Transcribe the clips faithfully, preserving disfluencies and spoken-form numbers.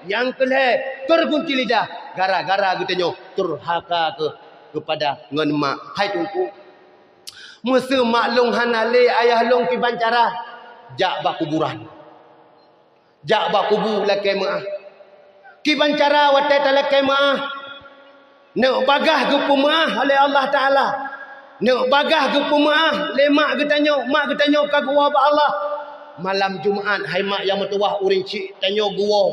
Nyang keu lhèe, terkunci lidah gara-gara geutanyoe durhaka keu, keupada ngon mak. Hai Teungku, meuseu mak lôn hana lé, ayah lôn kiban cara, jak bak kuburan. Jak bak kubu lakèe meu'ah. Kiban cara watèe talakèe meu'ah, neuk bagaih geupeumeu'ah lé Allah Taala. Neuk bagaih geupeumeu'ah lé mak geutanyoe, mak geutanyoe ka geuwoe bak Allah. Malam Jumat, hai mak nyang meutuwah, ureueng syik tanyoe geuwoe.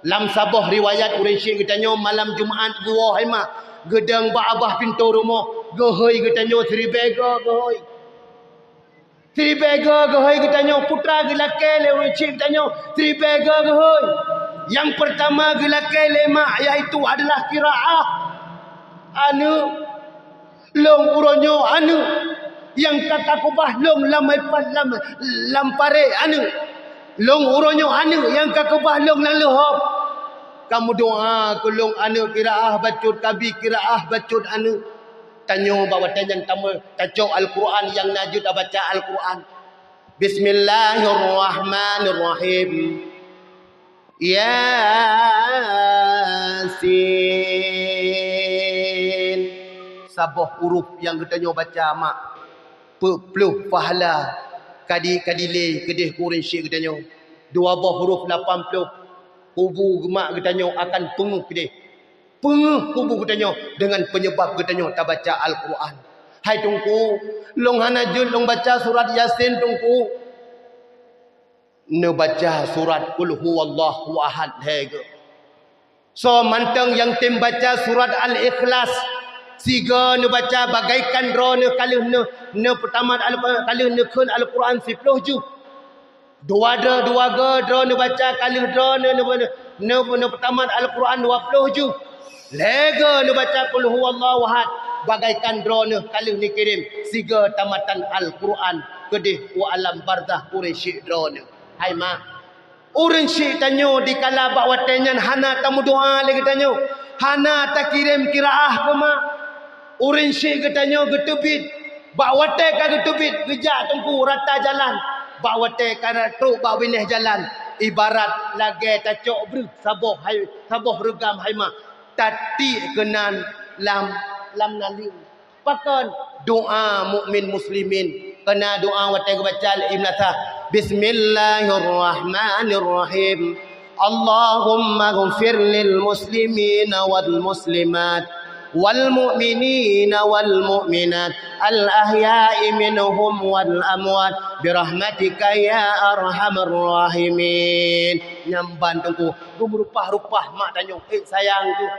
Lam saboh riwayat, ureueng syik geutanyoe malam Jumat geuwoe, hai mak, geudong bak babah pintoe rumoh, geuhôi geutanyoe siribèe goe geuhôi. Siribèe goe geuhôi geutanyoe, putra geulakèe lé ureueng syik geutanyoe, siribèe goe geuhôi. Nyang peurtama geulakèe lé mak, yaitu adalah qiraah. Aneuk, lôn uroe nyoe aneuk nyang ka kakeubah lôn lam ipat, lam, lam parèk aneuk. Lôn uroe nyoe aneuk nyang kakeubah lôn lam leuhop. Kameudoa keu lôn aneuk, qiraah bacut, kabi qiraah bacut aneuk. Tanyoe bak watèe nyan tameu tacok Al-Qur'an nyang na jeuet tabaca Al-Qur'an. Bismillahirrahmanirrahim. Yasin. Saboh huruf nyang geutanyoe baca mak, peuet ploh pahala ka di-, ka dilèe keudéh keu ureueng syik geutanyoe. Dua boh huruf lapan ploh, kubu geumak geutanyoe akan peungeuh keudéh. Peungeuh kubu geutanyoe deungon peunyebab geutanyoe tabaca Al-Qur'an. Hai Teungku, lôn hana jeuet lôn baca surat Yasin, Teungku. Neubaca surat Qul Huwallahu Ahad lhèe goe. Soe mantong nyang tem baca surat Al-Ikhlas, sigoe neubaca bagaikan droeneuh ka lheueh neu-, neupeutamat Al-, ka lheueh neukheun Al-Qur'an siploh juz. Dua droe, dua goe droeneuh baca ka lheueh droeneuh neu-, neu-, neu-, neupeutamat Al-Qur'an dua ploh juz. Lhèe goe neubaca Qul Huwallahu Ahad, bagaikan droeneuh ka lheueh neukirém sigoe tamatan Al-Qur'an keudéh u alam barzakh ureueng syik droeneuh. Hai mak, ureueng syik tanyoe dikala bak watèe nyan hana tameudoa lé geutanyoe, hana takirém qiraah keu mak. Ureueng syik geutanyoe geuteubiet, bak watèe ka geuteubiet geujak Teungku rata jalan, bak watèe ka trok bak binéh jalan, ibarat lagèe tacok breuh saboh hai, saboh reugam hai mak, tatiek keunan lam, lam naleueng. Pakon? Doa mukmin muslimin. Keunan doa watèe geubaca lé Ibn Athah, Bismillahirrahmanirrahim. Allahummaghfir lil muslimina wal muslimat, wal mu'minina wal mu'minat, al ahya'i minhum wal amwat, birahmatika ya arhamar rahimin. Nyan ban Teungku, geumeurupah-rupah mak tanyoe, eh sayang teuh.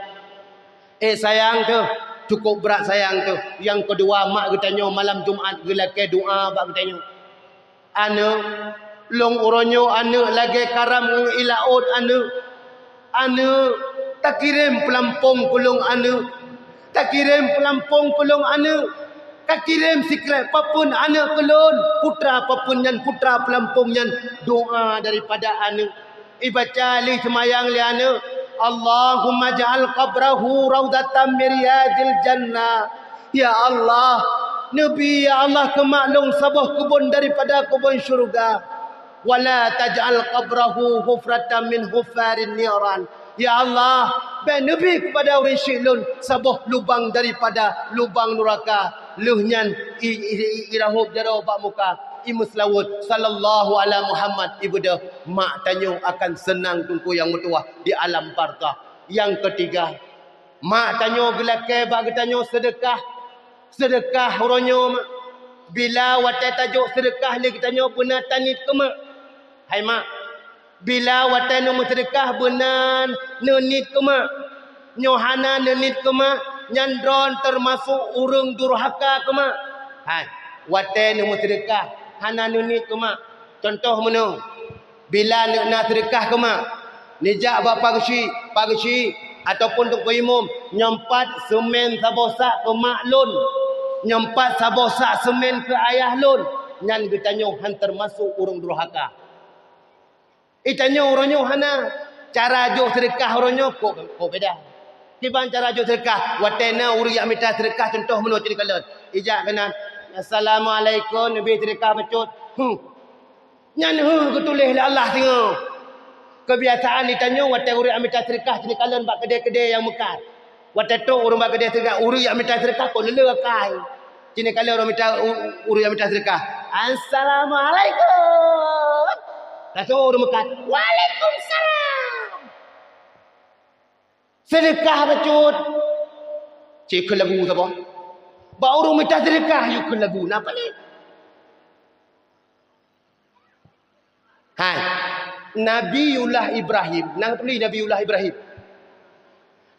Eh sayang teuh, cukup brat sayang teuh. Nyang keudua, mak geutanyoe malam Jumat geulakèe doa bak geutanyoe. Aneuk, lôn uroe nyoe aneuk lagèe karam ngon ié laôt aneuk. Aneuk, takirém peulampông keu lôn aneuk. Takirém peulampông keu lôn aneuk. Kakirém sikrék papeuen aneuk keu lôn. Putra papeuen nyan, putra peulampông nyan, doa daripada aneuk. Ibaca lé seumayang lé aneuk, Allahumma ja'al qabrahu raudhatan min riyadil jannah. Ya Allah, neubi, ya Allah, keu mak lôn saboh keubon daripada keubon syeuruga. Wa la taj'al qabrahu hufratan min hufarin niran. Ya Allah, bèk neubi keupada ureueng syik lôn saboh lubang daripada lubang nuraka. Lheueh nyan i, i, i, irahôb jaroe bak muka, imeuseulaweuet, sallallahu ala Muhammad, ibeudôh. Mak tanyoe akan seunang Teungku nyang meutuwah di alam barzakh. Nyang keutiga, mak tanyoe geulakèe bak geutanyoe seudeukah. Seudeukah uroe nyoe, mak. Bila watèe tajok seudeukah lé geutanyoe beuna taniet keu mak. Hai mak, bila watèe neumeuseudeukah beuna neuniet keu mak. Nyoe hana neuniet keu mak, nyan droen teumasok ureueng durhaka keu mak. Hai, watèe neumeuseudeukah hana neuniet keu mak. Cuntoh meunoe, bila neuk na seudeukah keu mak, neujak bak Pak Geuchik, Pak Geuchik, ataupun Teungku Imum, nyoe pat seumén saboh sak keu mak lôn, nyoe pat saboh sak seumén keu ayah lôn, nyan geutanyoe han teumasok ureueng durhaka. Geutanyoe uroe nyoe hana cara jok seudeukah uroe nyoe, kok, kok beda. Kiban cara jok seudeukah, watèe na ureueng jak mita seudeukah, cuntoh meunoe cit kalon. Ijak keunan, "Assalamualaikum, neubi seudeukah bacut." Huh. Nyan "huh" geutuléh lé Allah singoh. Keubiasaan di tanyoe watée ureuëng mita seudeukah, cit neukalon bak keudè-keudè nyang meukat. Watée trok ureuëng bak keudè seudeukah, ureuëng nyang mita seudeukah kon lé-lé akai. Cit neukalon ureuëng mita, u-, ureuëng nyang mita seudeukah, "Assalamualaikum." Langsung ureuëng meukat, "Waalaikumsalam." Seudeukah bacut. Cit kheun lagu saboh. Bak ureuëng mita seudeukah, yue kheun lagu. Na peue lé? Hai, Nabiullah Ibrahim, nang tuli Nabiullah Ibrahim.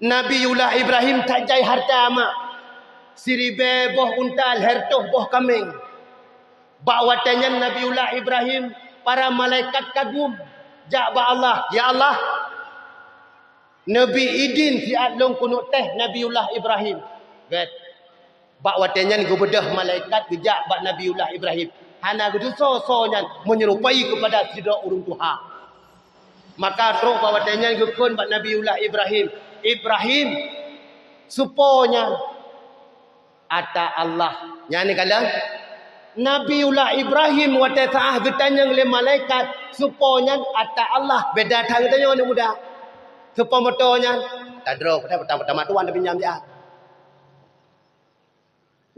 Nabiullah Ibrahim that jai hareuta mak, siribée boh unta, lhée reutôh boh kaméng. Bak watée nyan Nabiullah Ibrahim, para malaikat kagum jak bak Allah, "Ya Allah, neubi idin siat lôn keuneuk teh Nabiullah Ibrahim." Gét. Bak watée nyan geubeudôh malaikat geujak bak Nabiullah Ibrahim. Hana geutusoe soe nyan meunyerupai keupada sidroe ureuëng tuha. Maka trok bak watée nyan geukheun bak Nabiullah Ibrahim, "Ibrahim, soe po nyan?" "Ata Allah." Nyan neukalon. Nabiullah Ibrahim watée saát geutanyong lé malaikat, "Soe po nyan?" "Ata Allah." Beda that geutanyoe aneuk muda. "Soe po moto nyan?" "Tadroe, padahai tamat tuan tapinjam siat."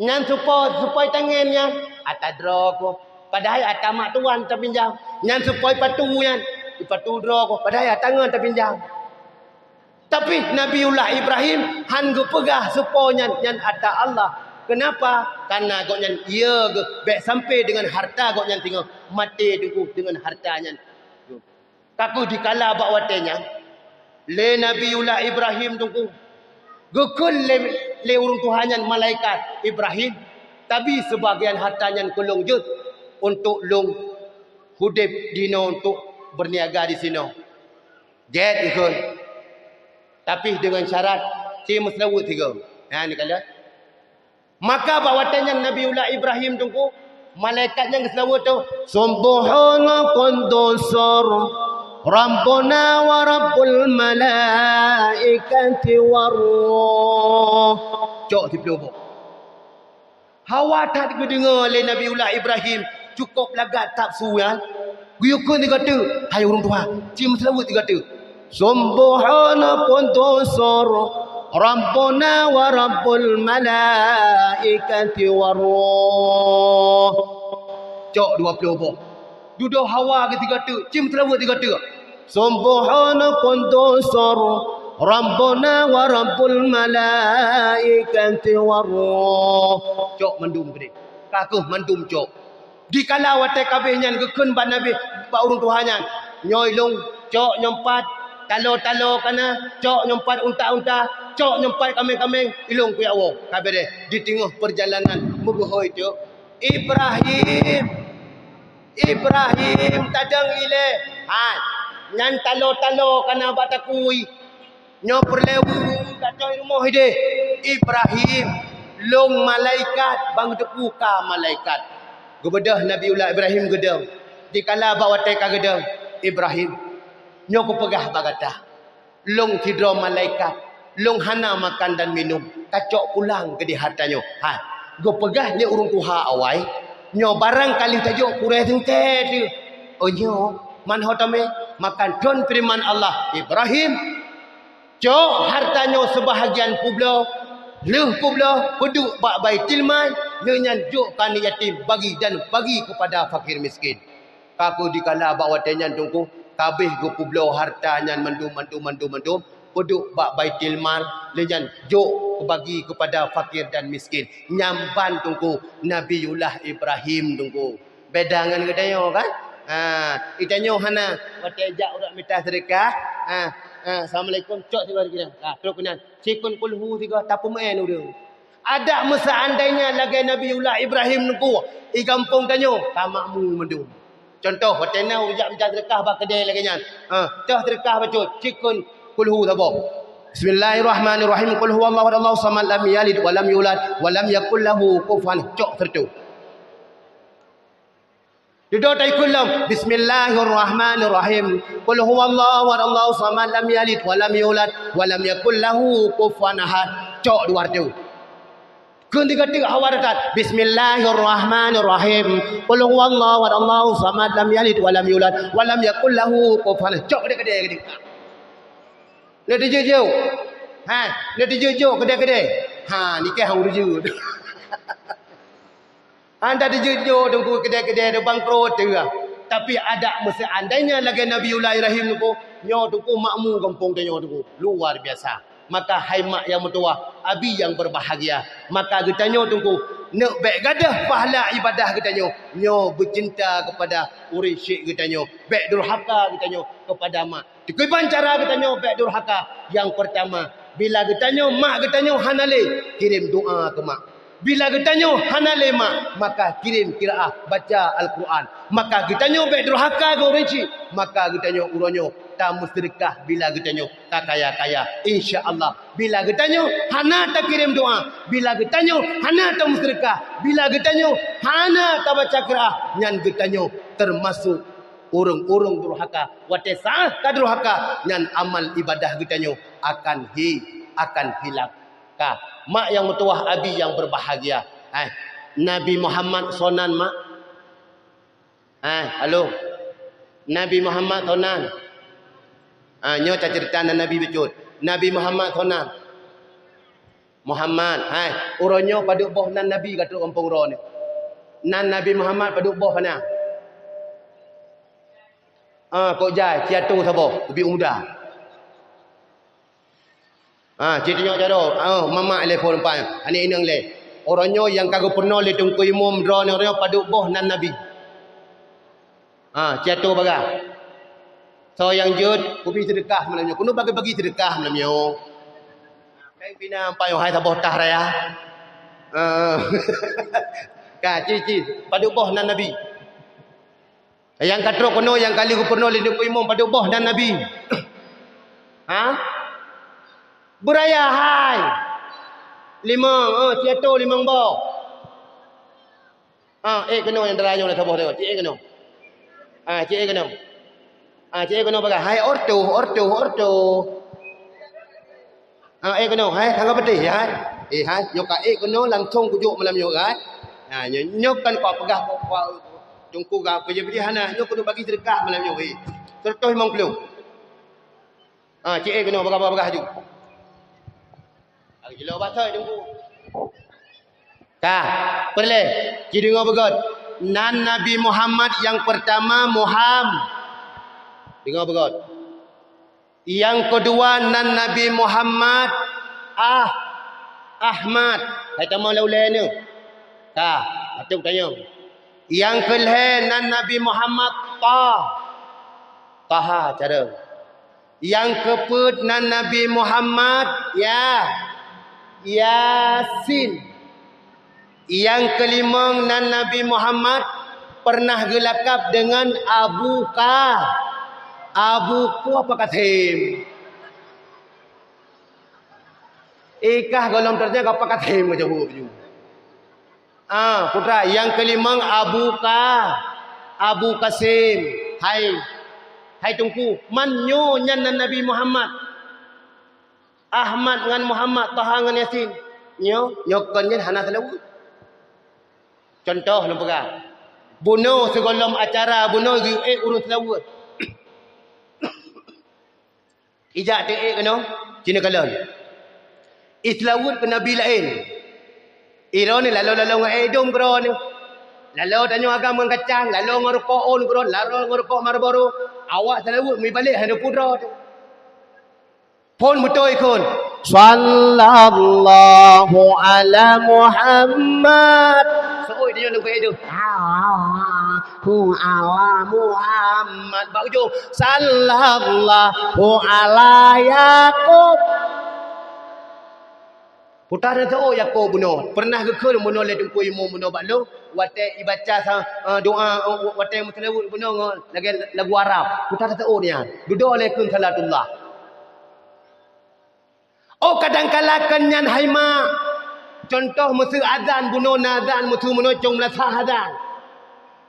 "Nyan soe po, soe po tangen nyan?" "Ata droe ku." "Padahai ata mak tuan tapinjam." "Nyan soe po patu nyan?" "Patu droe ku." "Padahai ata ngon tapinjam." Tapi Nabiullah Ibrahim han geupeugah soe po nyan, nyan ata Allah. Keunapa? Kareuna gobnyan ie geuh bék sampoe deungon hareuta gobnyan singoh maté teungku deungon hareuta nyan. Ka kheueh dikala bak watée nyan, lé Nabiullah Ibrahim teungku, geukheun lé, lé ureuëng tuha nyan malaikat, "Ibrahim, tabi seubagian hareuta nyan keu lôn jeuet, untuk lôn udeb dinoe, untuk beurniaga disinoe." Gét geukheun, tapi deungon syarat, ci meuseulaweuet sigoe. Nyan neukalon. Maka bak watée nyan Nabiullah Ibrahim teungku, malaikat nyang geuseulaweuet tu, "Subhana Quddusur Rabbuna wa Rabbul Malaikati Warruh." Cok siplôh boh. Hawa that geudeungoe lé Nabiullah Ibrahim, cukôp lagak that su nyan. Geuyue kheun sigoe teuk, hai ureuëng tuha, ci meuseulaweuet sigoe teuk. "Subhana Quddusur Rabbuna wa Rabbul Malaikati Warruh." Cok dua ploh boh. Dudoe hawa geusigoe teuk, ci meuseulaweuet sigoe teuk. "Subhana Quddusur Rabbuna wa Rabbul Malaikati Warruh." Cok mandum keudeh. Ka kheueh mandum cok. Dikala watée ka abéh nyan geukheun bak Nabi, bak ureuëng tuha nyan, "Nyoe ilôn, cok nyoe pat talo-talo kana, cok nyoe pat unta-unta, cok nyoe pat kaméng-kaméng, ilôn kujak woe." Ka beureh di teungoh peurjalanan meugeuhôi teuk, "Ibrahim, Ibrahim, tadong ilée." Hai, nyan talo-talo kana bak takui. "Nyoe peureulée weueh gata i rumoh ideh." "Ibrahim, lôn malaikat, ban geuteupeue ka malaikat." Geubeudôh Nabiullah Ibrahim geudong. Dikala bak watée ka geudong, "Ibrahim, nyoe kupeugah bak gata, lôn sidroe malaikat, lôn hana makan dan minum, kacok pulang keudeh hareuta nyoe." Hai, geupeugah lé ureuëng tuha awai, "Nyoe barangkali tajok kurée seuntée teuh." "Oh nyoe, man ho tamé?" Maka thon feureuman Allah, "Ibrahim, cok hareuta nyoe seubahagian peubloe, lheueh peubloe peuduek bak Baitilmal, lheueh nyan jok keu aneuëk yatim bagi dan bagi keupada fakir miskin." Ka kheueh dikala bak watée nyan teungku, ka abéh geupeubloe hareuta nyan mandum, mandum, mandum, mandum, peuduek bak Baitilmal, lheueh nyan jok bagi keupada fakir dan miskin. Nyan ban teungku Nabiullah Ibrahim teungku. Beda ngon geutanyoe kan? Ha, geutanyoe hana, watée jak ureuëng mita seudeukah, ha, ha, "Assalamualaikum," cok sigoe geutanyoe. Ha, trok keunan, "Ci kheun kulhu sigoe," tapeumeuen ureuëng. Adak meuseandainya lagée Nabiullah Ibrahim teungku, i gampông tanyoe ka makmu mandum. Cuntoh, watée na ureuëng jak mita seudeukah bak keudée lagée nyan. Ha, cok seudeukah bacut, "Ci kheun kulhu saboh." "Bismillahirrahmanirrahim. Qul huwallahu ahad, Allahus samad, lam yalid wa lam yulad, wa lam yakul lahu kufuwan." Cok sireutoh. Dudoe taikheun lom, "Bismillahirrahmanirrahim. Qul huwallahu ahad, Allahus samad, lam yalid wa lam yulad, wa lam yakul lahu kufuwan ahad." Cok dua reutôh. Kheun digateuk hawa that, "Bismillahirrahmanirrahim. Qul huwallahu ahad, Allahus samad, lam yalid wa lam yulad, wa lam yakul lahu kufuwan ahad." Cok keudeh-keudeh geutanyoe. Lé dijeuet-jeuet. Ha, lé dijeuet-jeuet keudeh-keudeh. Ha, nikeue hana dijeuet. Hana dijeuet-jeuet teungku keudeh-keudeh tu bangkrot teuh. Tapi adak meuseandainya lagèe Nabiullah Ibrahim teungku, nyoe teungku makmu gampông tanyoe teungku. Luar biasa. Maka hai mak nyang meutuwah, abi nyang berbahagia, maka geutanyoe teungku neuk bèk gadôh pahala ibadah geutanyoe, nyoe beucinta keupada ureueng syik geutanyoe, bèk durhaka geutanyoe keupada mak. Dikeue ban cara geutanyoe bèk durhaka. Nyang peurtama, bila geutanyoe mak geutanyoe hana lé, kirém doa keu mak. Bila geutanyoe hana lé mak, maka kirém qiraah baca Al-Quran. Maka geutanyoe bèk durhaka keu ureueng chik, maka geutanyoe uroe nyoe tameuseudeukah bila geutanyoe ka kaya-kaya. Insya Allah, bila geutanyoe hana takirém doa, bila geutanyoe hana tameuseudeukah, bila geutanyoe hana tabaca qiraah, nyan geutanyoe teumasok ureueng-ureueng durhaka. Watèe saát ka durhaka, nyan amal ibadah geutanyoe akan hi-, akan hilang. Ka, mak nyang meutuwah, abi nyang berbahagia. Eh, Nabi Muhammad soe nan, mak? Eh, halo. Nabi Muhammad soe nan? Ah, nyoe taceurita nan Nabi bacut. Nabi Muhammad soe nan? Muhammad. Hai, uroe nyoe padub boh nan Nabi ka trok gampông droeneuh? Nan Nabi Muhammad padub boh hana? Ah, kok jai, siatô saboh, ubit u muda. Ah, cit nyoe jaroe, ah, mamak lé phon pai, aneuk inong lé. Uroe nyoe nyang ka geupeurunoe lé Teungku Imum droeneuh uroe nyoe padub boh nan Nabi. Ah, siatô bagah. Soe nyang jeuet, kubi seudeukah malam nyoe. Keuneuk bagi-bagi seudeukah malam nyoe. Kai pina pai hai saboh tah raya. Ah. Ka, cit, cit. Padub boh nan Nabi. Nyang ka trok keunoe nyang ka lheueh geupeurunoe lé Teungku Imum padub boh nan Nabi? Ha? Beuraya hai. Limong, oh, siatô limong boh. Ha, ék keunoe nyang dara nyoe saboh tu. Cit ék keunoe. Ha, cit ék keunoe. Ha, cit ék keunoe bagah. Hai orto, orto, orto. Ha, ék keunoe, hai, hana patéh, hai. Eh, hai, nyoe ka ék keunoe langsong kujok malam nyoe, hai. Ha, nyoe, nyoe kan kupeugah, ku, ku, Teungku ka peujeuet hana, nyoe keuneuk bagi seudeukah malam nyoe, eh. Seratus limong puluh. Ha, cit ék keunoe, bagah-bagah ju. Lagi jilok bak soe Teungku. Ka, peureulèe, ci deungoe beugöt. Nan Nabi Muhammad nyang peurtama Muham-, deungoe beugöt. Nyang keudua nan Nabi Muhammad Ah-, Ahmad. Hai tamong lé ulèe nyoe. Ka, ateueh tanyong. Nyang keulhèe nan Nabi Muhammad Ta-, Taha cara. Nyang keupeuet nan Nabi Muhammad Ya-, Yasin. Nyang keulimong nan Nabi Muhammad pernah geulakab deungon Abu Ka-, Abu Ku-, apa Kasim. Ikah golom terjang apa Kasim meujaweueb ju. Ah, putra, nyang keulimong Abu Ka-, Abu Kasim. Hai, hai Teungku, man nyoe nyan nan Nabi Muhammad. Ahmad ngon Muhammad, Taha ngon Yasin. Nyoe, nyoe kon nyan hana seulaweuet. Contoh lôn peugah. Bunoe sigohlom acara, bunoe geuyue ék ureueng seulaweuet. Ijak teuék keunoe, ci neukalon. Iseulaweuet keu nabi laén. Droeneuh laloe-laloe ngon ék dum keu droeneuh. Laloe tanyoe agam ngon kacang, laloe ngon rukok ôn keu droeneuh, laloe ngon rukok Marlboro. Awak seulaweuet mibalek hana peue droe teuh. Phon beutôi kheun. Sallallahu ala Muhammad. Seuôt tanyoe lôn keu ék dum. Sallallahu ala Muhammad. Bak ujong. Sallallahu ala Yakub. Putra dan seuôt Yakub bunoe. Pernah geukheun bunoe lé Teungku Imum bunoe bak lôn. Watèe ibaca sa-, eh, doa, eh, watèe meuseulaweuet bunoe ngon lagèe lagu Arab. Putra dan seuôt nyan. Dudoe lé kheun salatullah. Oh, kadang kala kon nyan hai mak. Contoh, meuseu azan bunoe na azan, meuseu bunoe cong meulasah azan.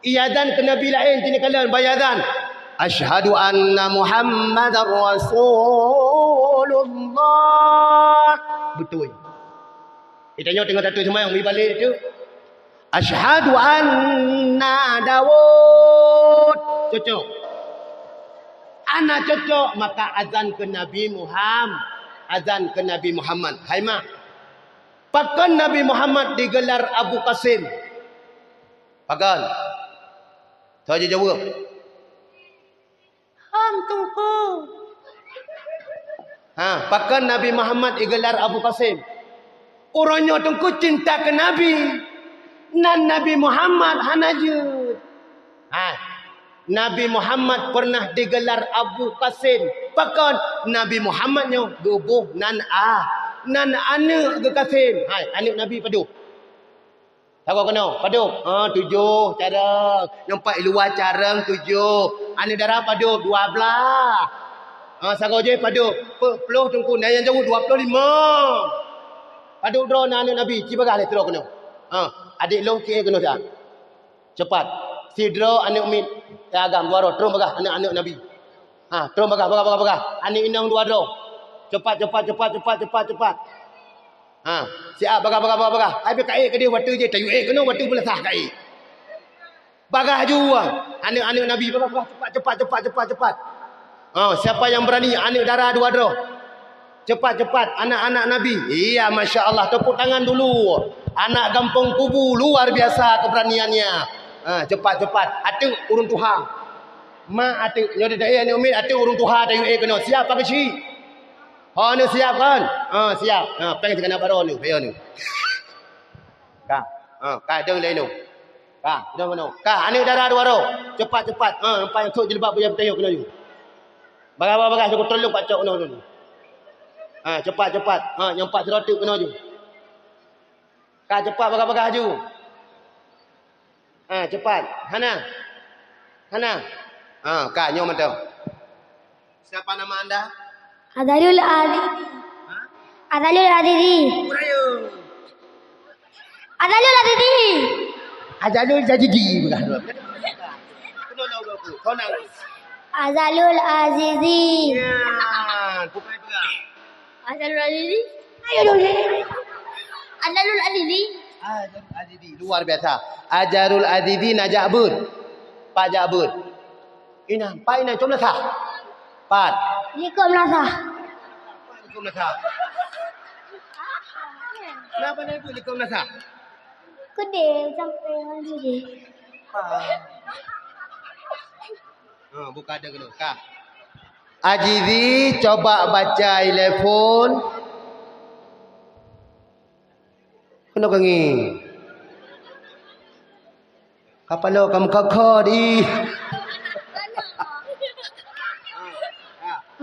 Iazan keu nabi laén, ci neukalon bak iazan. Asyhadu anna Muhammadar Rasulullah. Beutôi. Geutanyoe teungoh tatueng seumayang, mibalek teuk. "Asyhadu anna Daud." Cocok. Ana cocok, maka azan keu Nabi Muham-, azan keu Nabi Muhammad. Hai mak, pakon Nabi Muhammad digelar Abu Qasim? Pakon? Soe jijaweueb? Hom, Teungku. Ha, pakon Nabi Muhammad digelar Abu Qasim? Uroe nyoe Teungku cinta keu Nabi. Nan Nabi Muhammad hana jeuet. Ha, Nabi Muhammad pernah digelar Abu Qasim. Pakon? Nabi Muhammad nyoe geuboh nan a-, nan aneuk geuh Qasim. Hai, aneuk Nabi padub? Sagoe keunoe, padub? Ha, tujoh careueng. Nyang pat luwa careueng tujoh. Aneuk dara padub? Dua blaih. Ha, sagoe jih padub? Peuet ploh Teungku, na nyang jaweueb dua ploh lima. Padub droe na aneuk Nabi, ci bagah lé sidroe keunoe. Ha, adék lôn ci keunoe siat. Cepat. Sidroe aneuk miet, ya agam dua droe, trom bagah aneuk-aneuk Nabi. Ha, trom bagah, bagah, bagah, bagah. Aneuk inong dua droe. Cepat, cepat, cepat, cepat, cepat, cepat. Ha, siap, bagah, bagah, bagah, bagah. Hai, bèk ka ék keudéh watèe jih, tayue ék keunoe watèe meulasah ka ék. Bagah aju, ah. Aneuk-aneuk Nabi, bagah, bagah, cepat, cepat, cepat, cepat, cepat. Ha, siapa yang berani? Aneuk dara dua droe. Cepat, cepat, anak-anak Nabi. Iya, masya Allah, tepuk tangan dulu. Anak gampông Kubu, luar biasa keberaniannya. Ha, cepat, cepat. Ateuk ureueng tuha. Mak ateuk, nyoe dah, eh, aneuk miet, ateuk ureueng tuha tayue ék keunoe. Siap pakai syik? Ho, aneuk siap kan? Ha, siap. Ha, péng siganab baroe aneuk, ayo aneuk. Ka. Ha, ka dong lé aneuk. Ka, dong aneuk. Ka, aneuk dara dua droe. Cepat, cepat. Ha, nampak nyang sôk jilbab bujang putih keunoe ju. Bagah, bagah, bagah, syukur tolong pak cok keunoe ju. Ha, cepat, cepat. Ha, nyang pat sidroe teuk keunoe ju. Ka, cepat, bagah, bagah ju. Ha, cepat. Hana. Hana. Ha, ka nyoe mantong. Siapa nama anda? Azalul Azizi. Ha? Azalul Azizi. Merayu. Azalul Azizi. Azalul Azizi. Kena lagu aku. Kau nak? Azalul Azizi. Ya, bukan juga. Azalul Azizi. Ayo dong. Azalul Azizi. Azalul Azizi. Luar biasa. Azalul Azizi na jak beuet. Pat jak beuet? Inan, pat inan, com lasah. Pat. Likot meunasah. Likot meunasah. Kenapa nak ikut likot meunasah? Keudeh sampai ngon jih. Ah. Ha, buka ada kena. Ka. Azizi, coba baca telepon. Kena kangi. Kapalo kamu kakak di.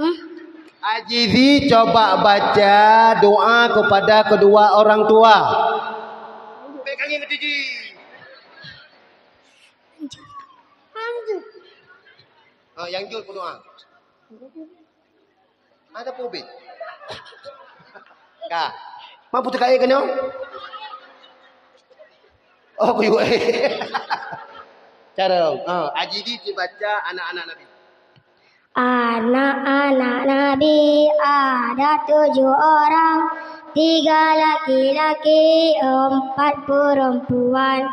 Hmm? Azizi, coba baca doa kepada kedua orang tua. Baik, kangi ngerti ji. Ha, nyang jeuet berdoa. Ada pun ubit. Ka. Mampu teuka ék keunoe? Oh, kuyue. Cara, ha, Azizi dibaca anak-anak Nabi. Anak-anak Nabi ada tujuh orang, tiga laki-laki, empat perempuan.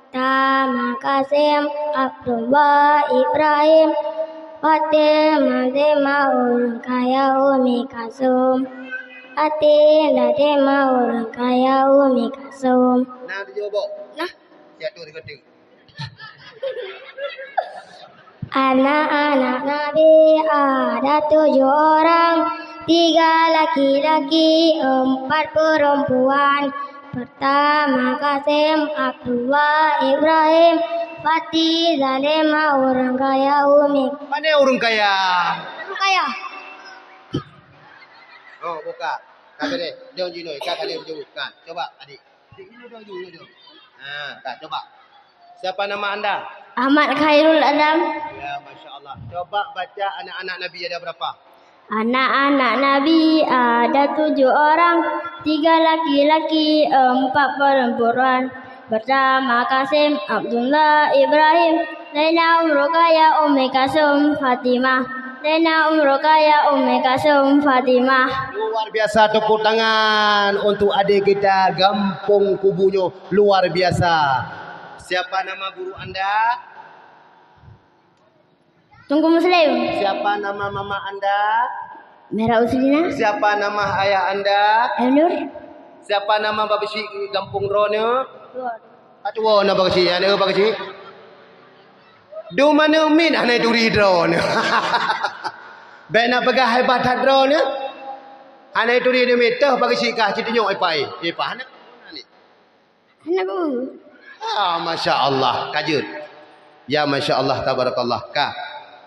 Pertama Qasim, Abdullah, Ibrahim, Fatimah, Fatimah ureueng kaya Umi Kalsum. Fatimah, Fatimah ureueng kaya Umi Kalsum. Nah, dijawab. Nah. Siap tu, tiga, tiga. Anak-anak Nabi ada tujuh orang, tiga laki-laki, empat perempuan. Pertama Qasim, Abdullah, Ibrahim, Fati, Zalimah, ureueng kaya Umi. Mana ureueng kaya? Ureueng kaya. Oh, buka. Ka deh, jom jinoe, ka kali jaweueb. Ka, coba adik. Ha, ka, coba. Siapa nama anda? Ahmad Khairul Adam. Ya, masya Allah. Coba baca anak-anak Nabi ada berapa? Anak-anak Nabi ada tujuh orang, tiga laki-laki, empat perempuan. Pertama Qasim, Abdullah, Ibrahim, Zainab, Ruqayyah, Ummi Kalsum, Fatimah. Panjang umur kah ya Ummi Kalsum Fatimah. Luar biasa, tepuk tangan untuk adik kita Gampong Kubu nyoe. Luar biasa. Siapa nama guru anda? Teungku Muslim. Siapa nama mama anda? Mira Uslina. Siapa nama ayah anda? Nur. Siapa nama Baba Syik Gampong droeneuh? Tuan. Ka tuwo na Baba Syik, aneuk Baba Syik. Dum aneuk miet hana turi droeneuh. Bèk na peugah hebat that droeneuh. Hana turi aneuk miet, toh Baba Syik kah cit nyoe ipai. Ipai hana. Hana bu. Ah, masya Allah, ka jeuet. Ya, masya Allah, tabarakallah. Ka.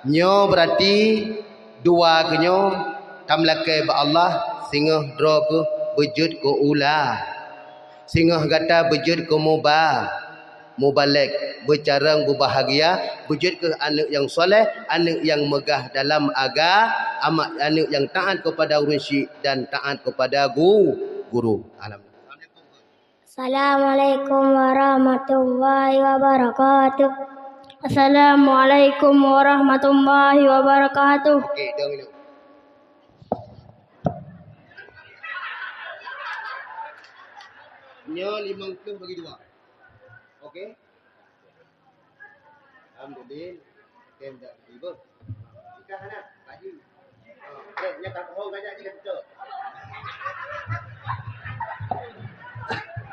Nyoe berarti dua keuh nyoe tameulakèe bak Allah, singoh droe keuh beujeuet keu ula. Singoh gata beujeuet keu muba-, mubalek, beucarông beubahagia, beujeuet keu aneuk nyang saleh, aneuk nyang meugah dalam aga-, ama-, aneuk nyang taat kepada ureueng syik dan taat kepada gu-, guru. Alhamdulillah. Assalamualaikum warahmatullahi wabarakatuh. Assalamualaikum warahmatullahi wabarakatuh. Okey, dong dulu. Nyoe limong ploh bagi dua. Okey. Alhamdulillah. Tem dak ribut. Ikan hana, kaji. Oh, eh, nyata bohong banyak je kita.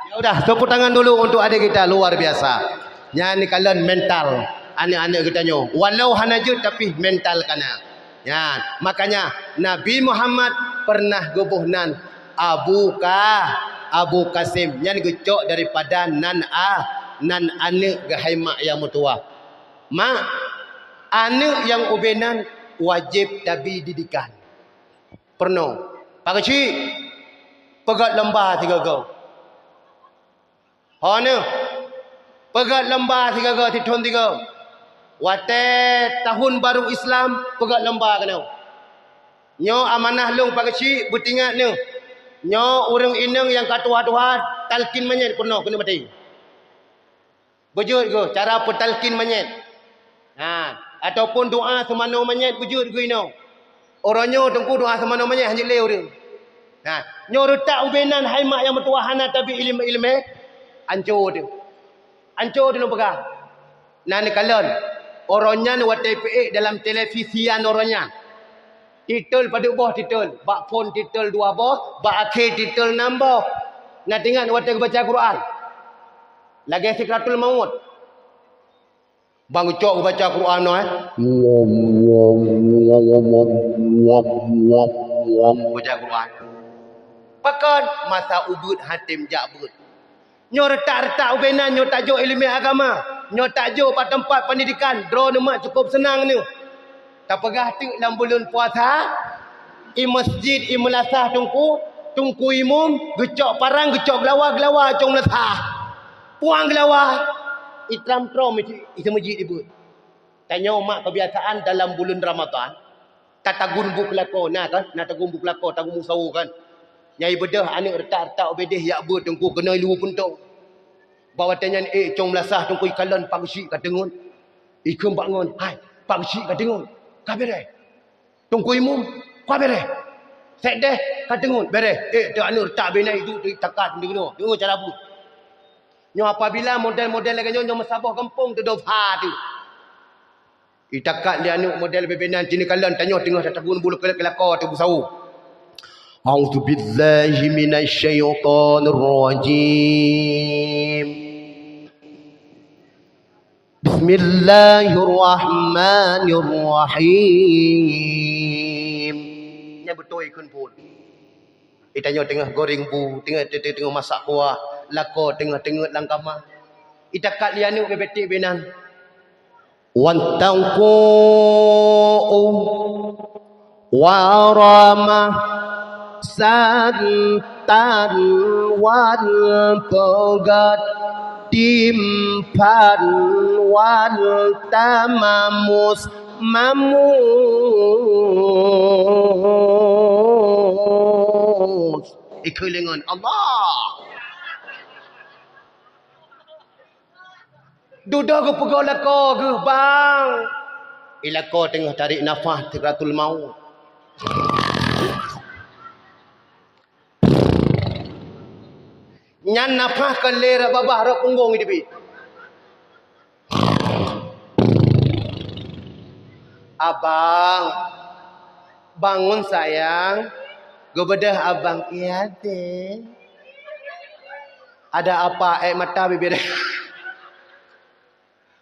Ya udah, tepuk tangan dulu untuk adik kita, luar biasa. Nyan kalon mental aneuk-aneuk geutanyoe. Walau hana jeuet tapi mental kana. Nyan, makanya Nabi Muhammad pernah geuboh nan Abu Ka-, Abu Kasim. Nyan geucok daripada nan a-, nan aneuk geuhai mak nyang meutuwah. Mak, aneuk nyang ubé nan wajéb tabi didikan. Peurunoe, Pak Geuchik, peugöt lomba sigoe-goe. Ho neuh, peugöt lomba sigoe-goe sithon sigoe. Watèe tahun baru Islam, peugöt lomba keunoe. Nyoe amanah lôn Pak Geuchik, beutingat neuh. Nyoe ureueng inong nyang ka tuha-tuha, talkin manyét peurunoe keuneuk maté. Beujeuet geuh cara peutalkin manyét. Ha, ataupun doa seumanoe manyét beujeuet geuh inoe. Uroe nyoe teungku doa seumanoe manyét hanjeuet lé ureueng. Ha, nyoe reutak ubé nan hai mak nyang meutuwah hana tabi ileumèe-ileumèe, anco teuh. Anco teuh lôn peugah. Na neukalon, uroe nyan watèe peuék dalam televisian uroe nyan. Titel padub boh titel, bak phon titel dua boh, bak akhé titel nam boh. Na teuingat watèe geubaca Quran? Lagèe Sikratul Maut. Bang Ucok geubaca Quran nyoe, eh. Baca Quran. Pakon masa ubeuet hatem jak beuet. Nyoe reutak-reutak ubé nan nyoe tajok ileumèe agama, nyoe tajok bak teumpat peundidikan, droeneuh mak cukôp seunang neuh. Tapeugah teuk lam buleuen puasa, i masjid, i meulasah teungku, teungku imum, geucok parang, geucok geulawa, geulawa cong meulasah. Puang geulawa, i tram-trom i, i seumeujid ibeuet. Tanyoe mak keubiasaan dalam buleuen Ramadhan, tatagun bu keulako, na kan? Na tagun bu keulako, tagun bu sawo kan? Nyang ibeudôh aneuk reutak-reutak ubé deh jak beuet teungku keunoe luweue puntông. Bak watèe nyan ék cong meulasah teungku ikalon Pak Geuchik ka teungeut. Ikheun bak ngon, "Hai, Pak Geuchik ka teungeut. Ka bèrèh." Teungku imum, "Ka bèrèh." Sét deh, "Ka teungeut, bèrèh." Ék teuh aneuk reutak bina iduek teuh takat deungoe, deungoe cara beuet. Nyoe apabila model-model lagèe nyoe, nyoe meusaboh gampông teuh dosa teuh. Itakat lé aneuk model bebe nan, cinikalon tanyoe teungoh tatagun bulu keulak-, keulako ateueh busawo. A'udzubillahi minasyaitonirrajim. Bismillahirrahmanirrahim. Nyan beutôi kheun phon. Itanyoe teungoh goreng bu, teungoh, teungoh, teungoh masak kuah, lakoe teungoh teungeut lam kama. Itakat lé aneuk bebe tik binan. Wattaqu warama santan wal peugah timphan wal tamamus mamus. Ikeulingon Allah. Dudoe geupeugoe lakoe geuh, bang. Ilako teungoh tarék nafah sakratul maut. Nyan nafah kon lé rot babah rot punggong jiteubiet. "Abang, bangun sayang." Geubeudôh abang, "Iya, Dek." "Ada apa?" Ék mata bibir.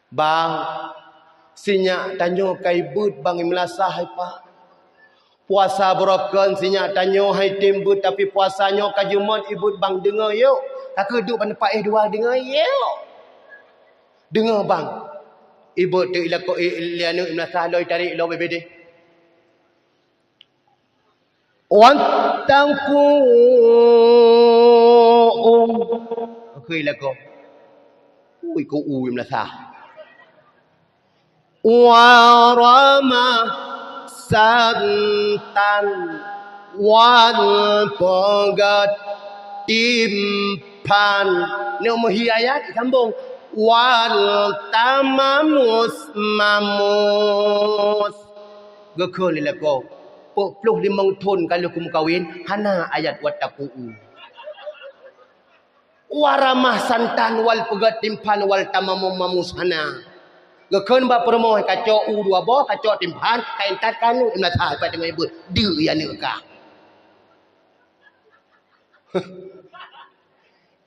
"Bang, sinyak tanyoe ka ibeuet bang, imeulasah hai Pak. Puasa beurokon sinyak tanyoe hai tem beuet, tapi puasa nyoe ka jeumot ibeuet bang, deungoe yok. Ka keuduek ban paéh dua, deungoe yok. Deungoe bang." Ibeuet teuk ilako, i-, i-, lé aneuk imeulasah loi tarék lom bibir deh. "Wattaqu." Oke, lakoe. Ui, ku ui meulasah. "Waramah santan wal peugét timphan." Neuk meuhi ayat sambong. "Wal tamamus mamus." Geukheun lé lakoe, peuet ploh limong thon ka lheueh kumeukawen, hana ayat wattaqu. Waramah santan wal peugét timphan wal tamamum mamus hana. Geukheun bak peurumoh, kacok u dua boh, kacok timphan, kain tat kanu, imla that pat teungoh ibeuet. Deuk ya neuk kah.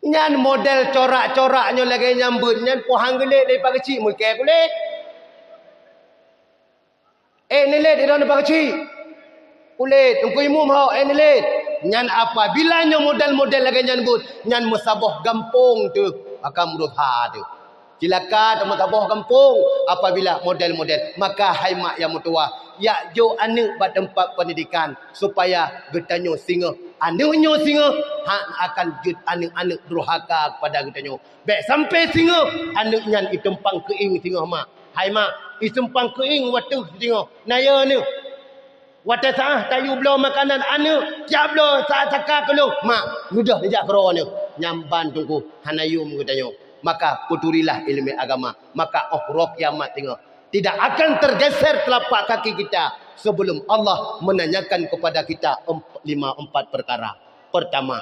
Nyan model corak-corak nyoe lagèe nyan beuet, nyan pohang geulet lé pageucik meukée kulét. Eh, nilét idong nibak keuchik. Kulét, Teungku Imum ho, eh, nilét. Nyan apabila nyoe model-model lagèe nyan buet, nyan meusaboh gampông teuh, maka meureuha teuh. Cilaka teuh meusaboh gampông apabila model-model. Maka hai mak nyang meutuwah, yak jok aneuk bak teumpat peundidikan supaya geutanyoe singoh, aneuk nyoe singoh, hana akan jeuet aneuk-aneuk durhaka keupada geutanyoe. Bèk sampoe singoh aneuk nyan itumpang keuieng singoh mak. Hai mak, itumpang keuieng watèe singoh. Na yo neuh. Watèe saah tayue bloe makanan aneuk, jak bloe sa-, saka keu lôn. Mak, mudah neujak keudroe neuh. Nyan ban teungku, hana yum geutanyoe. Maka peuturilah ileumèe agama. Maka 'oh uroe kiamat singoh, tidak akan tergeser telapak kaki kita sebelum Allah menanyakan kepada kita emp-, lima empat perkara. Pertama,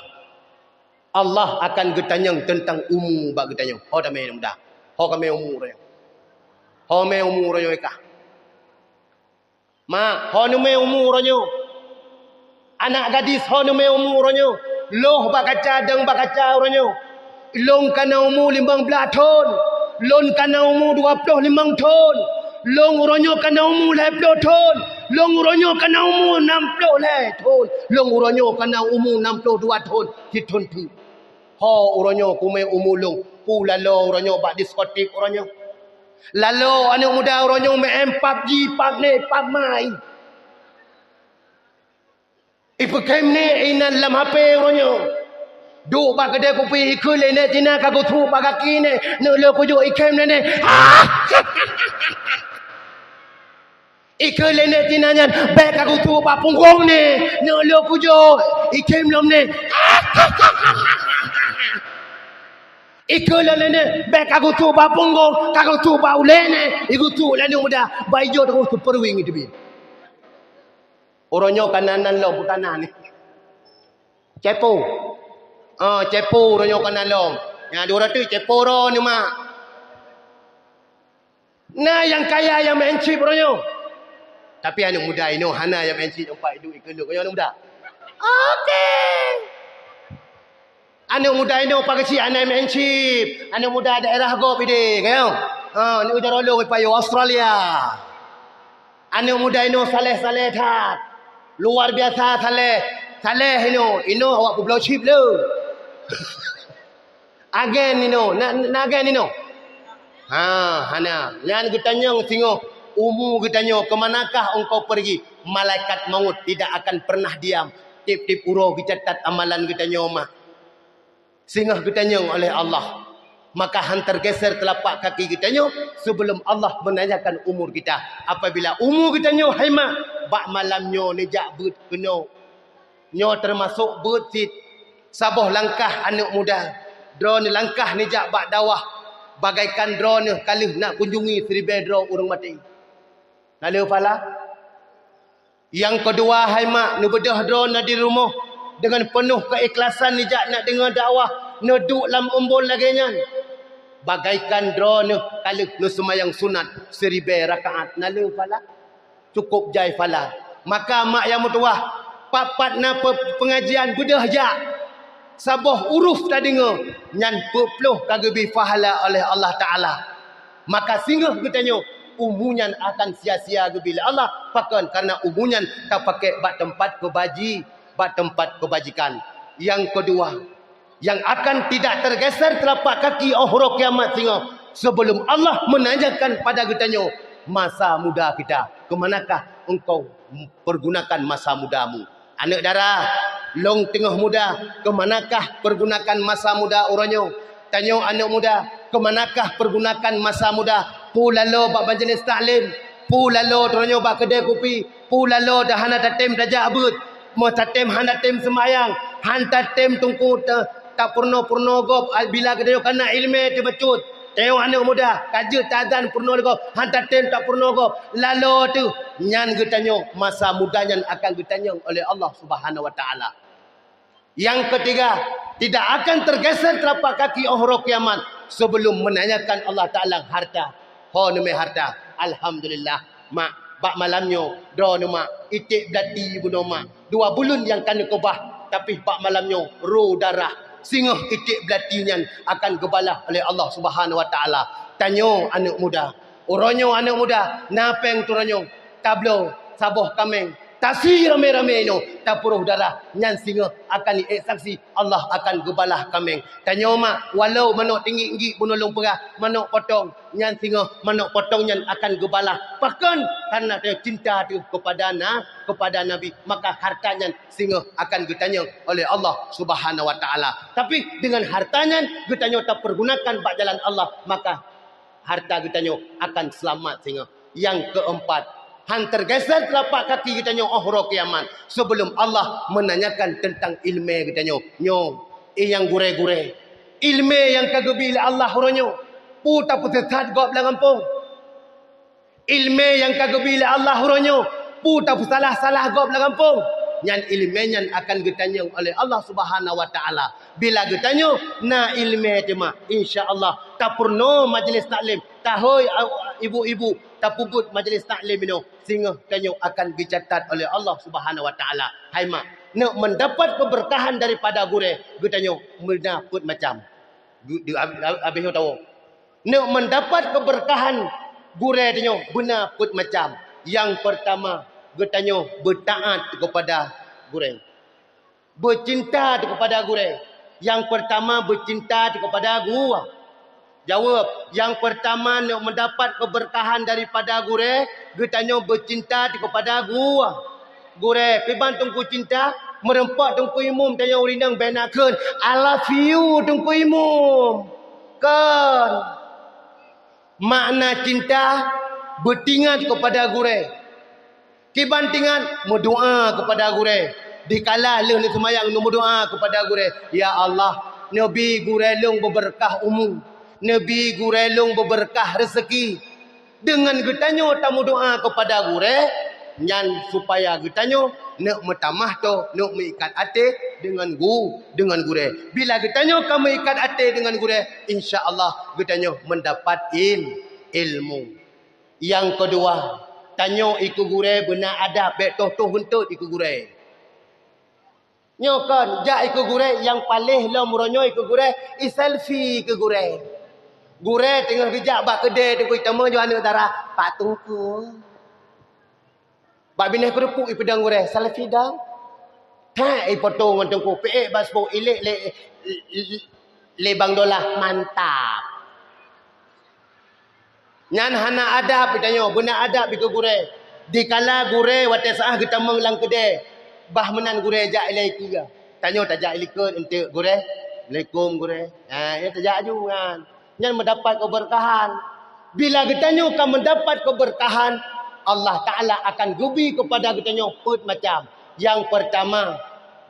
Allah akan geutanyong teuntang umu bak geutanyoe. Ho tamè muda? Ho kamè umu uroe nyoe? Ho mè umu uroe nyoe kah? Mak, ho neumè umu uroe nyoe? Anak gadis, ho neumè umu uroe nyoe? Lôn bak kaca, dong bak kaca uroe nyoe. Lôn kana umu limong blaih thon. Lôn kana umu dua ploh limong thon. Lôn uroe nyoe kana umu lhèe ploh thon. Lôn uroe nyoe kana umu nam ploh lhèe thon. Lôn uroe nyoe kana umu nam ploh dua thon. Sithon teuk. Ho uroe nyoe kumè umu lôn, peue laloe uroe nyoe bak diskotik uroe nyoe. Laloe aneuk muda uroe nyoe main PUBG, PUBG, PUBG. Ipeukhém nèk inan lam H P uroe nyoe. Duek bak keudè kupi, ikheun lé nèk Cina ka geutrok bak gaki nèk, neuk lôn kujok ikhém lé nèk. Ikheun lé nèk Cina nyan, bèk ka geutrok bak punggong nèk, neuk lôn kujok ikhém lom nèk. Ikheun lom lé nèk, bèk ka geutrok bak punggong, ka geutrok bak ulèe nèk, igeutrok lé aneuk muda, bak ijok teungoh teupeureueng iteubiet. Uroe nyoe kana nan lom peue kana nèk. Cepo. Ah, cepo uroe nyoe kana lom. Nyang dua ratus cepo droeneuh mak. Na nyang kaya nyang main chip uroe nyoe. Tapi aneuk muda inoe hana nyang main chip, nampak iduek ikeulok nyoe aneuk muda. Oke. Aneuk muda inoe pakai chip hana main chip. Aneuk muda daerah gob ideh, kayong. Ha, ni ujar olo payoh Australia. Aneuk muda inoe saleh-saleh that. Luar biasa saleh. Saleh inoe, inoe awak peubloe chip le. Agen inoe, na, na agen inoe? Ha, hana. Nyan geutanyong singoh, umu geutanyoe, "Keumanakah engkau pergi?" Malaikat maut tidak akan pernah diam. Tiep-tiep uroe geucatat amalan geutanyoe mak. Singoh geutanyong oleh Allah, maka han tergeser telapak kaki geutanyoe sebelum Allah menanyakan umur kita. Apabila umu geutanyoe hai mak, bak malam nyoe neujak beuet keunoe. Nyoe teumasok beuet cit saboh langkah aneuk muda. Droeneuh langkah neujak bak dakwah, bagaikan droeneuh ka lheueh na kunjungi siribèe droe ureueng maté. Na le pahala. Nyang keudua, hai mak, neubeudôh droeneuh di rumoh deungon peunoh keuikhlasan nijak neudeungoe dakwah, neuduek lam umbon lagée nyan. Bagaikan droeneuh ka lheueh neuseumayang sunat siribée rakaat, na le pahala. Cukup jai pahala. Maka mak nyang meutuwah, pat-pat na pe-, peungajian beudôh jak. Saboh huruf tadeungoe, nyan peuet ploh ka geubri pahala oleh Allah Taala. Maka singoh geutanyoe, umu nyan akan sia-sia geubri lé Allah. Pakon? Kareuna umu nyan tapakék bak teumpat keubaji-, bak teumpat keubajikan. Nyang keudua, yang akan tidak tergeser telapak kaki 'oh uroe kiamat singoh, sebelum Allah menanyakan pada geutanyoe masa muda kita, "Keumanakah engkau pergunakan masa mudamu?" Aneuëk dara, lôn teungoh muda, keumanakah pergunakan masa muda uroe nyoe? Tanyoe aneuëk muda, keumanakah pergunakan masa muda? Peue laloe bak majelis taklim? Peue laloe droeneuh bak keudée kupi? Peue laloe dah hana tatem tajak beuet? Meuh tatem hana tem seumayang, han tatem teungku ta-, tapeurunoe-peurunoe gob, a, bila geutanyoe ka na iéleumé teuh bacut. Tanyoe aneuëk muda, ka jeuet taazan peurunoe gob, han tatem tapeurunoe gob. Laloe teuh, nyan geutanyoe, masa muda nyan akan geutanyong oleh Allah Subhanahu wa Taala. Yang ketiga, tidak akan tergeser telapak kaki 'oh uroe kiamat sebelum menanyakan Allah Taala harta. Ho neumé harta? Alhamdulillah, mak, bak malam nyoe droeneuh mak, iték beulati bunoe mak. Dua buleuen nyang ka neukeubah, tapi bak malam nyoe ro darah. Singoh iték beulati nyan akan geubalah oleh Allah Subhanahu wa Taala. Tanyoe aneuëk muda, uroe nyoe aneuëk muda, na péng turoe nyoe, tabloe saboh kaméng, tasi ramé-ramé nyoe, tapeuroh darah, nyan singoh akan iék saksi, Allah akan geubalah kaméng. Tanyoe mak, walau manök tinggik-tinggik bunoe lôn peugah, manök potong, nyan singoh manök potong nyan akan geubalah. Pakon? Kareuna tanyoe cinta teuh kepada na-, kepada Nabi, maka harta nyan singoh akan geutanyong oleh Allah Subhanahu wa Taala. Tapi dengan harta nyan geutanyoe tapergunakan bak jalan Allah, maka harta geutanyoe akan seulamat singoh. Nyang keumpat, han tergeser telapak kaki geutanyoe 'oh uroe kiamat sebelum Allah menanyakan tentang iéleumé geutanyoe. Nyoe, eh, nyang gurée-gurée, iéleumé nyang ka geubri lé Allah uroe nyoe, peue tapeusisat gob lam gampông? Iéleumé nyang ka geubri lé Allah uroe nyoe, peue tapeusalah-salah gob lam gampông? Nyan iéleumé nyan akan geutanyong oleh Allah Subhanahu wa Taala. Bila geutanyoe na iéleumé teuma, insya Allah, tapeurunoe majelis taklim, tahôi, a, ibu-ibu, tapeubuet majelis taklim inoe, singoh tanyoe akan geucatat oleh Allah Subhanahu wa Taala. Hai mak, neuk meudapat keubeurkahan daripada gurée, geutanyoe beuna peuet macam. Gu-, di-, ab-, ab-, abéh nyoe tawoe. Neuk meudapat keubeurkahan gurée tanyoe beuna peuet macam. Nyang peurtama, geutanyoe beutaát keupada gurée. Beucinta teuh keupada gurée. Nyang peurtama, beucinta teuh keupada gu-, jaweueb. Nyang peurtama, neuk meudapat keubeurkahan daripada gurée, geutanyoe beucinta teuh keupada gu-, gurée. Kiban teungku cinta, meureumpok teungku imum tanyoe ureuëng inong bèk na kheun, "I love you, teungku imum." Kon. Makna cinta, beutingat keupada gurée. Kiban tingat, meudoá keupada gurée. Dikala lheueh neuseumayang, neumeudoá keupada gurée, "Ya Allah, neubi gurée lôn beubeurkah umu, neubi gurée lôn beubeurkah reuseuki." Deungon geutanyoe tameudoá keupada gurée, nyan supaya geutanyoe neuk meutamah tho, neuk meuikat até deungon gu-, deungon gurée. Bila geutanyoe ka meuikat até deungon gurée, insya Allah geutanyoe meudapat il-, ilmu. Nyang keudua, tanyoe ikeue gurée beuna adab, bék toh-toh eunteuk ikeue gurée. Nyoe kon, jak ikeue gurée, nyang paléh lom uroe nyoe ikeue gurée, i-selfie ikeue gurée. Gurée teungoh geujak bak keudée teungku itamong jih aneuëk dara, "Pak Teungku." Bak binéh keureupuk ipeudong gurée, "Selfie dong." Hek ipoto ngon teungku, peuék bak seupôt, ilék lé, lé, lé bang dolah, "Mantap." Nyan hana adab geutanyoe, beuna adab ikeue gurée. Dikala gurée watée seuah geutamong lam keudée, bah meunan gurée jak ilée ikeue. Tanyoe tajak ilikot eunteuk gurée, "Assalamualaikum gurée." Ha, nyan tajak aju nyan. Nyan meudapat keubeurkahan. Bila geutanyoe ka meudapat keubeurkahan, Allah Taala akan geubi keupada geutanyoe peuet macam. Nyang peurtama,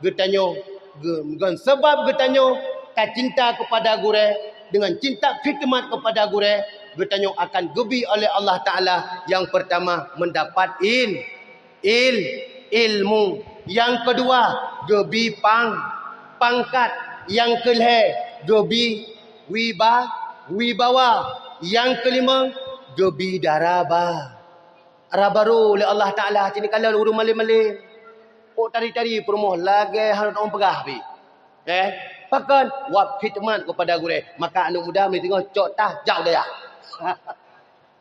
geutanyoe geu-, ngon sabab geutanyoe ka cinta keupada gurée, deungon cinta khidmat keupada gurée, Geutanyoe akan geubi oleh Allah Taala, yang pertama mendapat il-, il-, ilmu, yang kedua geubi pang-, pangkat, yang kelhée geubi wiba-, wibawa, yang kelima geubi dara ba-, dara barô lé Allah Taala. Sini kalon ureuëng malém-malém, kok tari-tari peurumoh lagée hana teupeugah pi. Eh, pakon? Wab khidmat kepada gurée. Maka aneuk muda meuteungoh cok tah jak u dayah.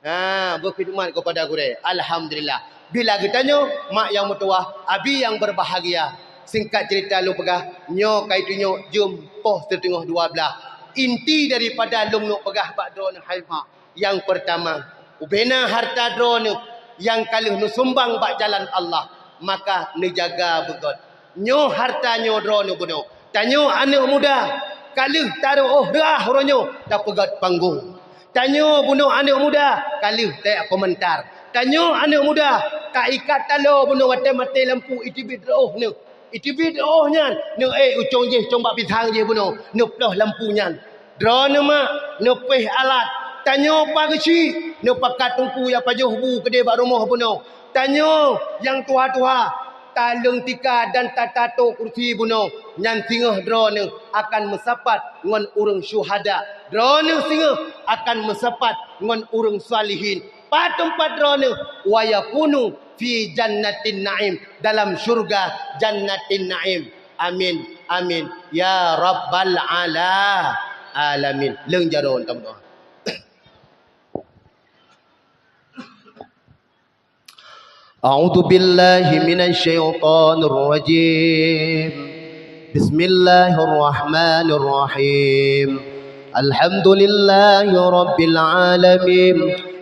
Ha, beukhidmat kepada gurée. Alhamdulillah. Bila geutanyoe, mak nyang meutuwah, abi nyang berbahagia. Singkat cerita lôn peugah, nyoe ka itunyok jeuem poh siteungoh dua blaih. Inti daripada lôn neuk peugah bak droeneuh hai mak. Yang pertama, ubena harta droeneuh nyang ka lheueh neusumbang bak jalan Allah, maka neujaga beugét. Nyoe harta nyoe droeneuh bunoe. Tanyoe aneuk muda, ka lheueh tarôh reuah uroe nyoe tapeugét panggong. Tanyoe bunoe aneuk muda, ka lheueh tajak komentar. Tanyoe aneuk muda, ka ikat taloe bunoe watée maté lampu iteubiet reuôh neuh. Iteubiet reuôh nyan, neuék u cong jih cong bak pisang jih bunoe, neuploh lampu nyan. Droeneuh mak, neupéh alat. Tanyoe pa geuchik, neupakat teungku nyang pajoh bu keudeh bak rumoh bunoe. Tanyoe nyang tuha-tuha, taleueng tika dan tatato kursi bunoe, nyan singoh droeneuh akan meusapat ngon ureuëng syuhada. Droeneuh singoh akan meusapat ngon ureuëng salihin. Pat teumpat droeneuh? Wa yakunu fi jannatin na'im, dalam syurga jannatin na'im. Amin, amin, ya rabbal ala-, alamin. Leueng jaroe tameudoa. أعوذ بالله من الشيطان الرجيم. بسم الله الرحمن الرحيم. الحمد لله رب العالمين.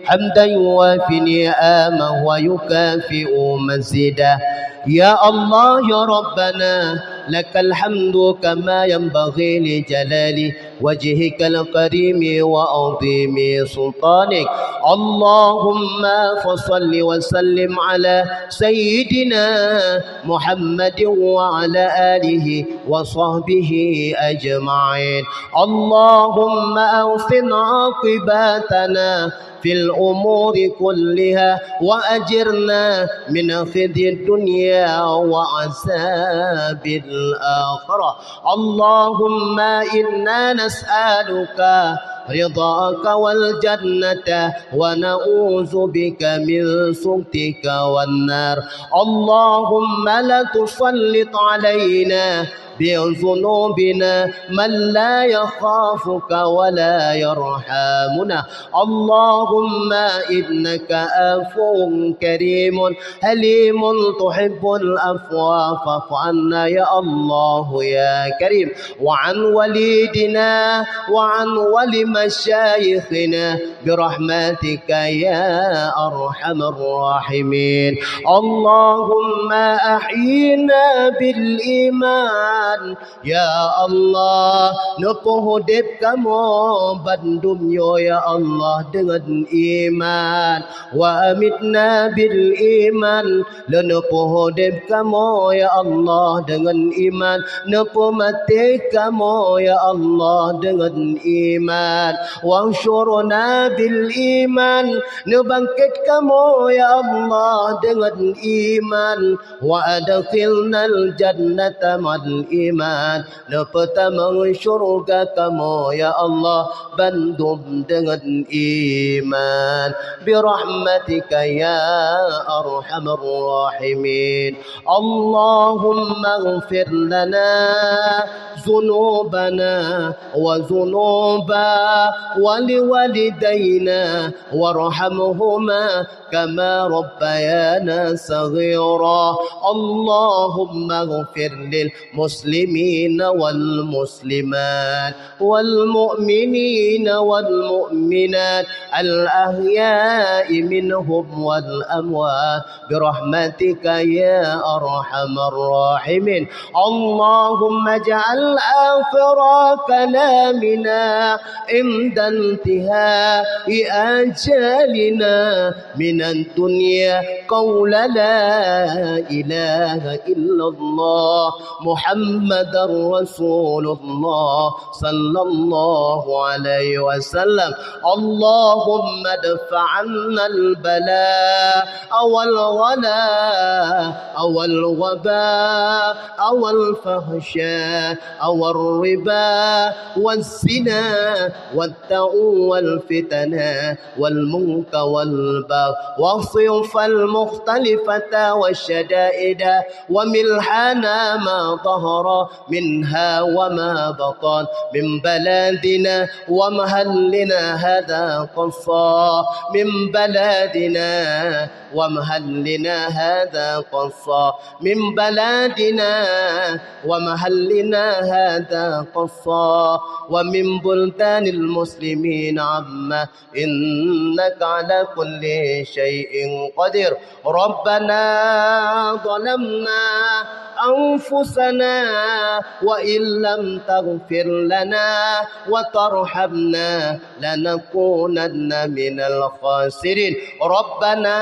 حمدا يوافي نعمه ويكافئ مزيده. يا الله يا ربنا، لك الحمد كما ينبغي لجلال وجهك الكريم وعظيم سلطانك. اللهم فصل وسلم على سيدنا محمد وعلى آله وصحبه أجمعين. اللهم أحسن عاقبتنا في الأمور كلها وأجرنا من خزي الدنيا وعذاب الآخرة. اللهم إنا نسألك رضاك والجنة ونعوذ بك من سخطك والنار. اللهم لا تسلط علينا بذنوبنا من لا يخافك ولا يرحمنا. اللهم إنك عفو كريم حليم تحب العفو فاعف عنا يا الله يا كريم، وعن والدينا وعن ولمشايخنا برحمتك يا أرحم الراحمين. اللهم أحينا بالإيمان. Ya Allah, neupeuudeb kamoe bandum nyoe, ya Allah, deungon iman. Wa amitna bil iman, lé neupeuudeb kamoe, ya Allah, deungon iman. Neupeumaté kamoe, ya Allah, deungon iman. Wahsyurna bil iman, neubangkét kamoe, ya Allah, deungon iman. Wa adkhilnal jannata ma'al iman, neupeutamong syurga kamoe, ya Allah, bandum deungon iman. Birahmatika ya arhamar rahimin. Allahumma ighfir lana dzunubana wa dzunuba waliwalidaina warhamhuma kama rabbayana saghira. Allahumma ighfir lil muslimina wal muslimat wal mu'minina wal mu'minat al ahya'i minhum wal amwat birahmatika ya arhamar rahimin. Allahumma ij'al akhira kalamina inda intihai ajalina minad dunya qaula la ilaha illallah Muhammad محمد رسول الله صلى الله عليه وسلم. اللهم ادفع عنا البلاء والغلاء والوباء والفحشاء والربا والزنا والتعو والفتن والمنكر والبغي والصنف المختلفة والشدائد وملحنا ما ظهر منها وما بطن من بلدنا ومحلنا هذا خاصة من بلدنا ومحلنا هذا خاصة من بلدنا ومحلنا هذا خاصة ومن بلدان المسلمين عامة إنك على كل شيء قدير. ربنا ظلمنا أنفسنا وإن لم تغفر لنا وترحمنا لنكونن من الخاسرين. ربنا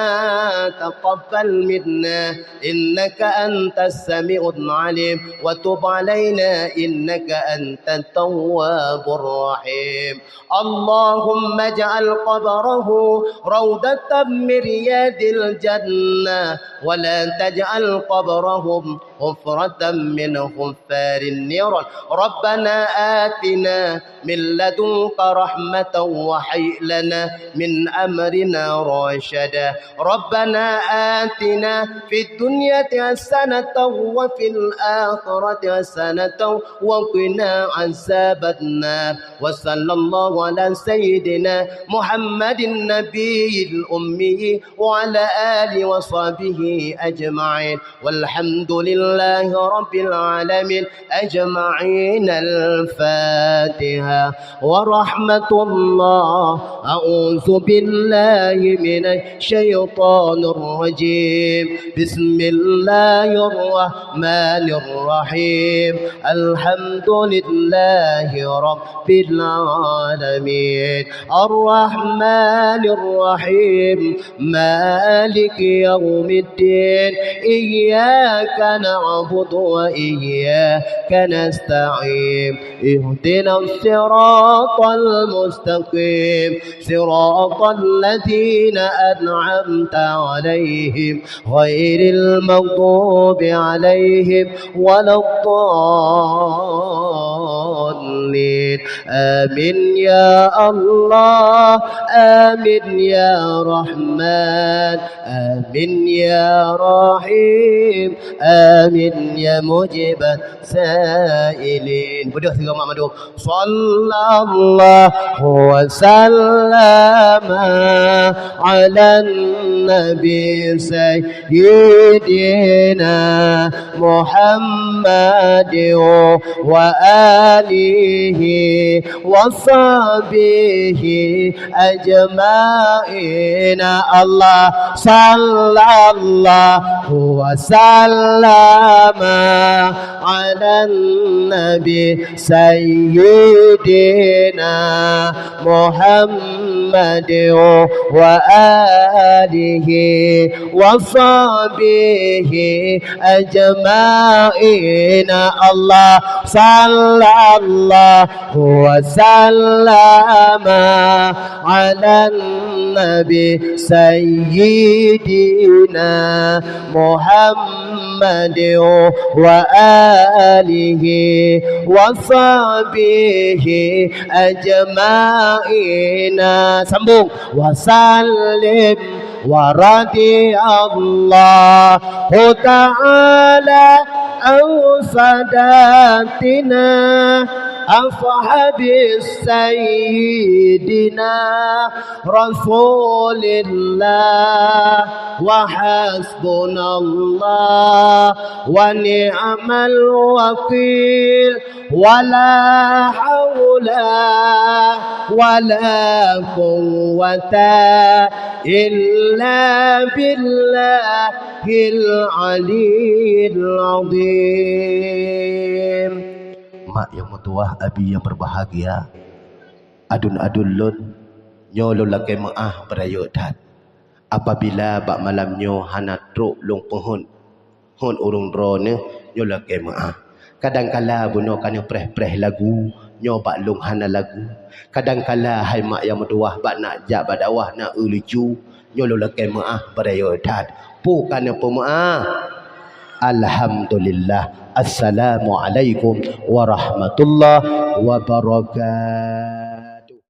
تقبل منا إنك أنت السميع العليم وتب علينا إنك أنت التواب الرحيم. اللهم اجعل قبره روضة من رياض الجنة ولا تجعل قبره حفرة من حفر النيران. ربنا آتنا من لدنك رحمة وهيئ لنا من أمرنا رشدا. ربنا آتنا في الدنيا حسنة وفي الآخرة حسنة وقنا عذاب النار. وصلى الله على سيدنا محمد النبي الأمي وعلى آله وصحبه أجمعين. والحمد لله رب العالمين أجمعين. الفاتحة ورحمة الله. أعوذ بالله من الشيطان الرجيم. بسم الله الرحمن الرحيم. الحمد لله رب العالمين. الرحمن الرحيم. مالك يوم الدين. إياك نعبد وإياك نستعين. اهدنا الصراط المستقيم. صراط الذين أنعمت عليهم غير المغضوب عليهم ولا الضالين. آمين يا الله، آمين يا رحمن، آمين يا رحيم، آمين يا مجيب السائلين. Beudôh sigoe mak mandum. صلى الله وسلم على النبي سيدنا محمد وآله وصحبه أجمعين. الله صلى الله وسلم على النبي سيدنا محمد وآله وصحبه أجمعين. الله صلى الله وسلم على النبي سيدنا محمد وآله وصحبه أجمعين. Sambung. وسلم ورضي الله تعالى عن ساداتنا أصحاب سيدنا رسول الله. وحسبنا الله ونعم الوكيل. ولا حول ولا قوة إلا بالله العلي العظيم. Mak nyang meutuwah, abi nyang berbahagia, aduen-aduen lôn, nyoe lôn lakée meuáh beurayeuk that. Apabila bak malam nyoe hana trok lôn peuheuet, heuet ureuëng droeneueh, nyoe lakée meuáh. Kadangkala bunoe ka neupreh-preh lagu, nyoe bak lôn hana lagu. Kadangkala hai mak nyang meutuwah bak nak jak bak dakwah na eu lucu, nyoe lôn lakée meuáh beurayeuk that. Peue ka neupeumeuáh? Alhamdulillah. Assalamualaikum warahmatullahi wabarakatuh.